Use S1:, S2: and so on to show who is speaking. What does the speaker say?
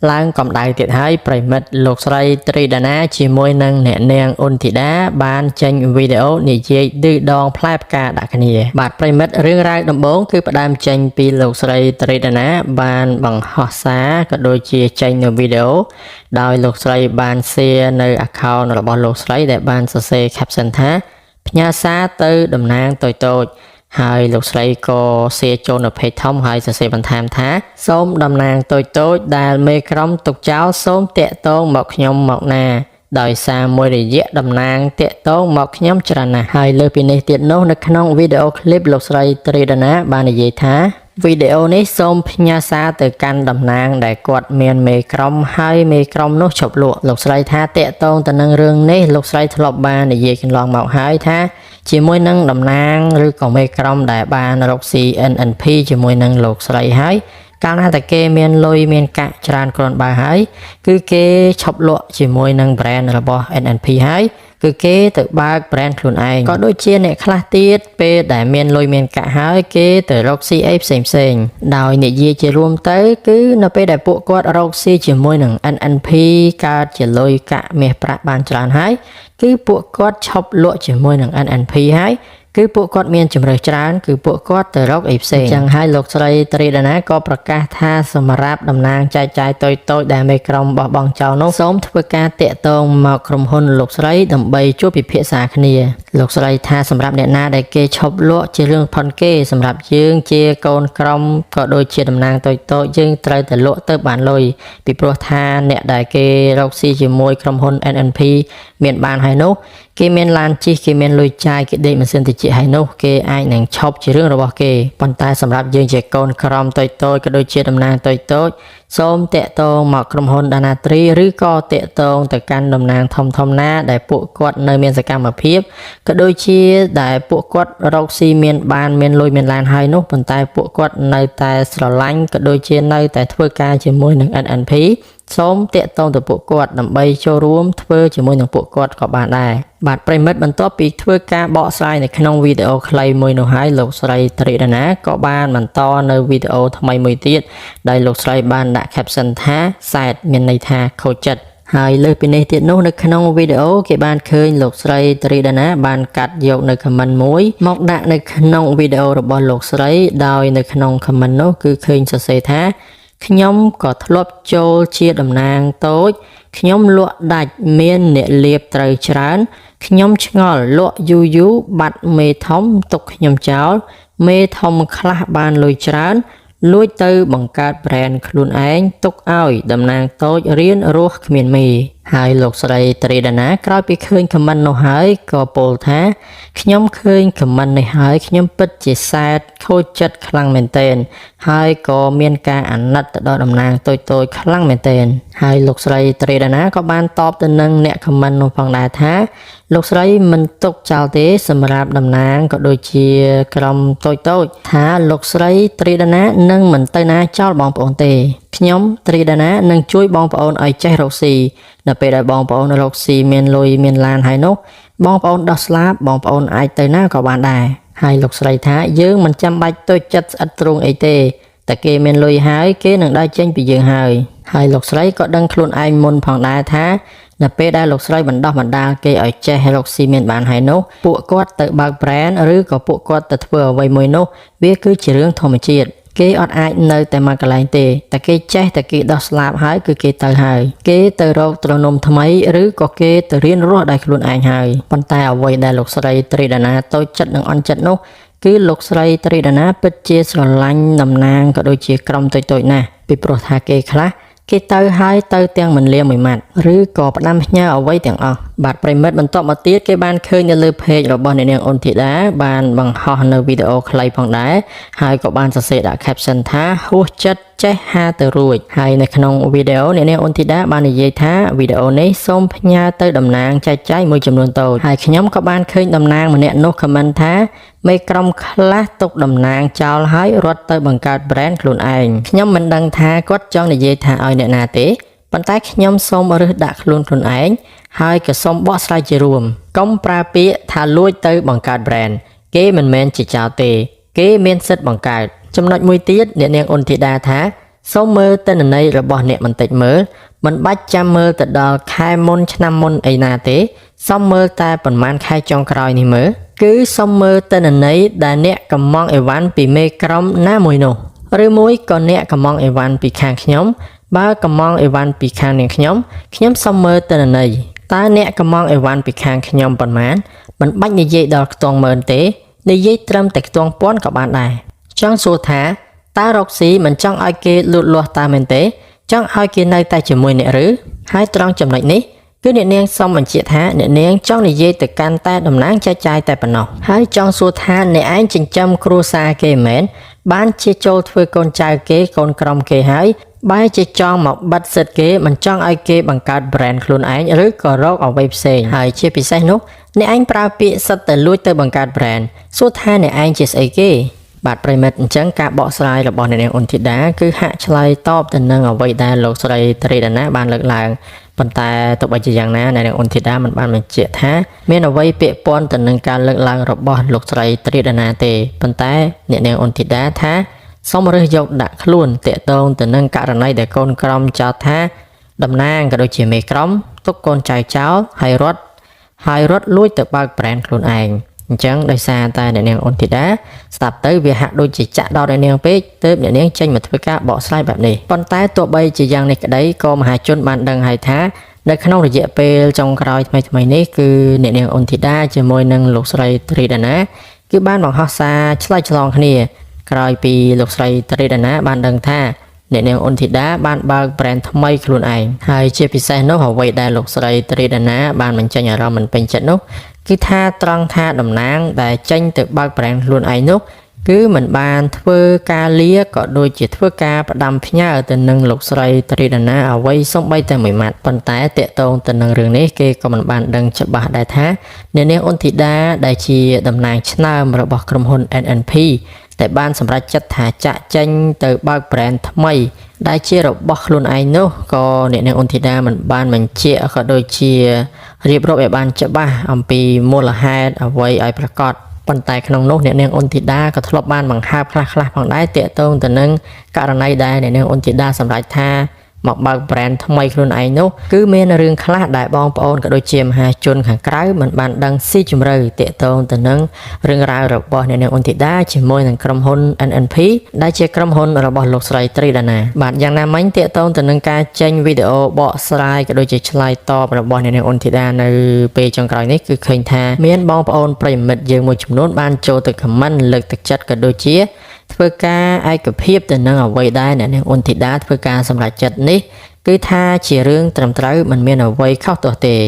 S1: ឡើងកម្ដៅទៀតហើយប្រិមិត្តលោកស្រីត្រីដាណាជាមួយនឹងអ្នកនាងអ៊ុនធីតាបានចេញវីដេអូនិយាយឌឺដងផ្លែផ្កាដាក់គ្នាបាទប្រិមិត្តរឿងរ៉ាវដំបូងគឺផ្ដើមចេញពីលោកស្រីត្រីដាណាបានបង្ហោះសារក៏ដូចជាចេញនៅវីដេអូដោយលោកស្រីបាន share នៅ account របស់លោកស្រីដែលបានសរសេរ caption ថាផ្ញើសារទៅតំណាងតូចៗ ហើយលោកស្រីក៏ share ចូលនៅ page ធំហើយសរសេរបន្ថែមថាសូមតំណាងតូចៗដែលមេក្រុមទុកចោលសូមតាក់ទងមកខ្ញុំមកណាដោយសារមួយរយៈតំណាងតាក់ទងមកខ្ញុំច្រើនណាស់ហើយលើសពីនេះទៀតនោះនៅក្នុងវីដេអូឃ្លីបលោកស្រីត្រីដាណាបាននិយាយថាវីដេអូនេះសូមផ្ញើសារទៅកាន់តំណាងដែលគាត់មានមេក្រុមហើយមេក្រុមនោះឈប់លក់លោកស្រីថាតាក់ទងទៅនឹងរឿងនេះលោកស្រីធ្លាប់បាននិយាយកន្លងមកហើយថាជាមួយនឹងតំណាងឬក៏មេក្រុមដែលបានរកស៊ី NNP ជាមួយនឹងលោកស្រីហើយកាលណាតែគេមានលុយមានកាក់ច្រើនគ្រាន់បើហើយគឺគេឈប់លក់ជាមួយនឹង brand របស់ NNP ហើយគឺគេទៅបើក brand ខ្លួនឯងក៏ដូចជាអ្នកខ្លះទៀតពេលដែលមានលុយមានកាក់ហើយគេទៅរកស៊ីអីផ្សេងផ្សេងៗដោយនិយាយជារួមទៅគឺនៅពេលដែលពួកគាត់រកស៊ីជាមួយនឹង NNP កើតជាលុយកាក់មាសប្រាក់បានច្រើនហើយគឺពួកគាត់ឈប់លក់ជាមួយនឹង NNP ហើយគឺពួកគាត់មានជំរើសច្រើនគឺពួកគាត់ទៅរកអីផ្សេងចឹងហើយលោកស្រីត្រីដាណាក៏ប្រកាសថាសម្រាប់តំណាងចែកចាយតូចៗដែលមេក្រុមបោះបង់ចោលនោះសូមធ្វើការតាក់ទងមកក្រុមហ៊ុនលោកស្រីដើម្បីជួបពិភាក្សាគ្នាលោកស្រីថាសម្រាប់អ្នកណាដែលគេឈប់លក់ជារឿងផុនគេសម្រាប់យើងជាកូនក្រុមក៏ដូចជាតំណាងតូចៗយើងត្រូវតែលក់ទៅបានលុយពីព្រោះថាអ្នកដែលគេរកស៊ីជាមួយក្រុមហ៊ុន NNP មានបានហើយនោះគេមានឡានជិះគេមានលុយចាយគេដេកម៉ាស៊ីនត្រជាក់ហើយនោះគេអាចនឹងឈប់ជារឿងរបស់គេប៉ុន្តែសម្រាប់យើងជាកូនក្រុមតូចៗក៏ដូចជាតំណាងតូចៗសូមតាក់ទងមកក្រុមហ៊ុនដាណាត្រីឬក៏តាក់ទងទៅកាន់តំណាងធំៗណាដែលពួកគាត់នៅមានសកម្មភាពក៏ដូចជាដែលពួកគាត់រកស៊ីមានបានមានលុយមានឡានហើយនោះប៉ុន្តែពួកគាត់នៅតែស្រឡាញ់ក៏ដូចជានៅតែធ្វើការជាមួយនឹង NNP សូមតាក់ទងទៅពួកគាត់ដើម្បីចូលរួមធ្វើជាមួយនឹងពួកគាត់ក៏បានដែរបាទប្រិមិត្តបន្ទាប់ពីធ្វើការបកស្រាយនៅក្នុងវីដេអូខ្លីមួយនោះហើយលោកស្រីត្រីដាណាក៏បានបន្តនៅវីដេអូថ្មីមួយទៀតដោយលោកស្រីបានដាក់ caption ថាសែតមានន័យថាខូចចិត្តហើយលើសពីនេះទៀតនោះនៅក្នុងវីដេអូគេបានឃើញលោកស្រីត្រីដាណាបានកាត់យកនៅ comment មួយមកដាក់នៅក្នុងវីដេអូរបស់លោកស្រីដោយនៅក្នុង comment នោះគឺឃើញសរសេរថាខ្ញុំក៏ធ្លាប់ចូលជាតំណាងតូចខ្ញុំលក់ដាច់មានអ្នកលាបត្រូវច្រើនខ្ញុំឆ្ងល់លក់យូរយូរបាត់មេធំទុកខ្ញុំចោលមេធំខ្លះបានលុយច្រើនលួចទៅបង្កើត brand ខ្លួនឯងទុកឲ្យតំណាងតូចរៀនរស់គ្មានមេហើយលោកស្រីត្រីដាណាក្រោយពីឃើញ comment នោះហើយក៏ពោលថាខ្ញុំឃើញ comment នេះហើយខ្ញុំពិតជាសែតខូចចិត្តខ្លាំងមែនទែនហើយក៏មានការអាណិតទៅដល់តំណាងតូចៗខ្លាំងមែនទែនហើយលោកស្រីត្រីដាណាក៏បានតបទៅនឹងអ្នក comment នោះផងដែរថាលោកស្រីមិនទុកចោលទេសម្រាប់តំណាងក៏ដូចជាក្រុមតូចៗថាលោកស្រីត្រីដាណានឹងមិនទៅណាចោលបងប្អូនទេខ្ញុំត្រីដាណានឹងជួយបងប្អូនឲ្យចេះរកស៊ីនៅពេលដែលបងប្អូនរកស៊ីមានលុយមានឡានហើយនោះបងប្អូនដោះស្លាបបងប្អូនអាចទៅណាក៏បានដែរហើយលោកស្រីថាយើងមិនចាំបាច់តូចចិត្តស្អិតទ្រូងអីទេតែគេមានលុយហើយគេនឹងដើរចេញពីយើងហើយហើយលោកស្រីក៏ដឹងខ្លួនឯងមុនផងដែរថានៅពេលដែលលោកស្រីបណ្ដោះបណ្ដាលគេឲ្យចេះរកស៊ីមានបានហើយនោះពួកគាត់ទៅបើក brand ឬក៏ពួកគាត់ទៅធ្វើអ្វីមួយនោះវាគឺជារឿងធម្មជាតិគេអត់អាចនៅតែមួយកន្លែងទេតែគេចេះតែគេដោះស្លាបហើយគឺគេទៅហើយគេទៅរកទ្រនំថ្មីឬក៏គេទៅរៀនរស់ដោយខ្លួនឯងហើយប៉ុន្តែអ្វីដែលលោកស្រីត្រីដាណាតូចចិត្តនិងអន់ចិត្តនោះគឺលោកស្រីត្រីដាណាពិតជាស្រឡាញ់តំណាងក៏ដូចជាក្រុមតូចៗណាស់ពីព្រោះថាគេខ្លះគេទៅហើយទៅទាំងមិនលាមួយម៉ាត់ឬក៏ផ្ដាំផ្ញើអ្វីទាំងអស់បាទប្រិមិត្តបន្ទាប់មកទៀតគេបានឃើញនៅលើ page របស់អ្នកនាងអ៊ុនធីតាបានបង្ហោះនៅវីដេអូខ្លីផងដែរហើយក៏បានសរសេរដាក់ caption ថាហួសចិត្តចេះហាទៅរួចហើយនៅក្នុងវីដេអូអ្នកនាងអ៊ុនធីតាបាននិយាយថាវីដេអូនេះសូមផ្ញើទៅតំណាងចែកចាយមួយចំនួនតូចហើយខ្ញុំក៏បានឃើញតំណាងម្នាក់នោះ comment ថាមេក្រុមខ្លះទុកតំណាងចោលហើយរត់ទៅបង្កើត brand ខ្លួនឯងខ្ញុំមិនដឹងថាគាត់ចង់និយាយថាឲ្យអ្នកណាទេប៉ុន្តែខ្ញុំសូមរើសដាក់ខ្លួនខ្លួនឯងហើយក៏សូមបកស្រាយជារួមកុំប្រើពាក្យថាលួចទៅបង្កើត brand គេមិនមែនជាចោលទេ គេមានសិទ្ធិបង្កើតចំណុចមួយទៀតអ្នកនាងអ៊ុនធីតាថា សូមមើលទិន្នន័យរបស់អ្នកបន្តិចមើលមិនបាច់ចាំមើលទៅដល់ខែមុនឆ្នាំមុនអីណាទេសូមមើលតែប៉ុន្មានខែចុងក្រោយនេះមើលគឺសូមមើលទិន្នន័យដែលអ្នកកំងអីវ៉ាន់ពីមេក្រុមណាមួយនោះឬមួយក៏អ្នកកំងអីវ៉ាន់ពីខាងខ្ញុំបើកំងអីវ៉ាន់ពីខាងនាងខ្ញុំខ្ញុំសូមមើលទិន្នន័យតើអ្នកកំងអីវ៉ាន់ពីខាងខ្ញុំប៉ុន្មានមិនបាច់និយាយដល់ខ្ទង់ម៉ឺនទេនិយាយត្រឹមតែខ្ទង់ពាន់ក៏បានដែរចង់សួរថាតើរកស៊ីមិនចង់ឲ្យគេលូតលាស់តើមែនទេចង់ឲ្យគេនៅតែជាមួយអ្នកឬហើយត្រង់ចំណុចនេះគឺអ្នកនាងសូមបញ្ជាក់ថាអ្នកនាងចង់និយាយទៅកាន់តែតំណាងចែកចាយតែប៉ុណ្ណោះហើយចង់សួរថាអ្នកឯងចិញ្ចឹមគ្រួសារគេមែនបានជាចូលធ្វើកូនចៅគេកូនក្រុមគេហើយបែរជាចង់មកបិទសិទ្ធគេមិនចង់ឲ្យគេបង្កើត brand ខ្លួនឯងឬក៏រកអ្វីផ្សេងហើយជាពិសេសនោះអ្នកឯងប្រើពាក្យសិតតែលួចទៅបង្កើត brand សួរថាអ្នកឯងជាស្អីគេបាទប្រិមិត្តអញ្ចឹងការបកស្រាយរបស់អ្នកនាងអ៊ុនធីតាគឺហាក់ឆ្លើយតបទៅនឹងអ្វីដែលលោកស្រីត្រីដាណាបានលើកឡើងប៉ុន្តែទោះបីជាយ៉ាងណាអ្នកនាងអ៊ុនធីតាមិនបានបញ្ជាក់ថាមានអ្វីពាក់ព័ន្ធទៅនឹងការលើកឡើងរបស់លោកស្រីត្រីដាណាទេប៉ុន្តែអ្នកនាងអ៊ុនធីតាថាសូមរើសយកដាក់ខ្លួនតាក់ទងទៅនឹងករណីដែលកូនក្រុមចោទថាតំណាងក៏ដូចជាមេក្រុមទុកកូនចៅចោលហើយរត់លួចទៅបើក brand ខ្លួនឯងអញ្ចឹងដោយសារតែអ្នកនាងអ៊ុនធីតាស្ដាប់ទៅវាហាក់ដូចជាចាក់ដល់អ្នកនាងពេកទើបអ្នកនាងចេញមកធ្វើការបកស្រាយបែបនេះប៉ុន្តែទោះបីជាយ៉ាងនេះក្តីក៏មហាជនបានដឹងហើយថានៅក្នុងរយៈពេលចុងក្រោយថ្មីៗនេះគឺអ្នកនាងអ៊ុនធីតាជាមួយនឹងលោកស្រីត្រីដាណាគឺបានបង្ហោះសារឆ្លើយឆ្លងគ្នាក្រោយពីលោកស្រីត្រីដាណាបានដឹងថាអ្នកនាងអ៊ុនធីតាបានបើក brand ថ្មីខ្លួនឯងហើយជាពិសេសនោះអ្វីដែលលោកស្រីត្រីដាណាបានបញ្ចេញអារម្មណ៍មិនពេញចិត្តនោះគឺថាត្រង់ថាតំណាងដែលចេញទៅបើក brand ខ្លួនឯងនោះគឺមិនបានធ្វើការលាក៏ដូចជាធ្វើការផ្ដាំផ្ញើទៅនឹងលោកស្រីត្រីដាណាអ្វីសូម្បីតែមួយម៉ាត់ប៉ុន្តែតាក់ទងទៅនឹងរឿងនេះគេក៏មិនបានដឹងច្បាស់ដែរថាអ្នកនាងអ៊ុនធីតាដែលជាតំណាងឆ្នើមរបស់ក្រុមហ៊ុន NNP តែបានសម្រេចចិត្តថាចាក់ចេញទៅបើក brand ថ្មីដែលជារបស់ខ្លួនឯងនោះក៏អ្នកនាងអ៊ុនធីតាមិនបានបញ្ជាក់ក៏ដូចជារៀបរាប់ឲ្យបានច្បាស់អំពីមូលហេតុអ្វីឲ្យប្រាកដប៉ុន្តែក្នុងនោះអ្នកនាងអ៊ុនធីតាក៏ធ្លាប់បានបង្ហើបខ្លះៗផងដែរទាក់ទងទៅនឹងករណីដែលអ្នកនាងអ៊ុនធីតាសម្រេចថាមកបើក brand ថ្មីខ្លួនឯងនោះគឺមានរឿងខ្លះដែលបងប្អូនក៏ដូចជាមហាជនខាងក្រៅមិនបានដឹងស៊ីជម្រៅទាក់ទងទៅនឹងរឿងរ៉ាវរបស់អ្នកនាងអ៊ុនធីតាជាមួយនឹងក្រុមហ៊ុន NNP ដែលជាក្រុមហ៊ុនរបស់លោកស្រីត្រីដាណាបាទយ៉ាងណាមិញទាក់ទងទៅនឹងការចេញវីដេអូបកស្រាយក៏ដូចជាឆ្លើយតបរបស់អ្នកនាងអ៊ុនធីតានៅពេលចុងក្រោយនេះគឺឃើញថាមានបងប្អូនប្រិយមិត្តយើងមួយចំនួនបានចូលទៅ comment លើកទឹកចិត្តក៏ដូចជាធ្វើការឯកភាពទៅនឹងអ្វីដែលអ្នកនាងអ៊ុនធីតាធ្វើការសម្រេចចិត្តនេះគឺថាជារឿងត្រឹមត្រូវមិនមានអ្វីខុសទាស់ទេ។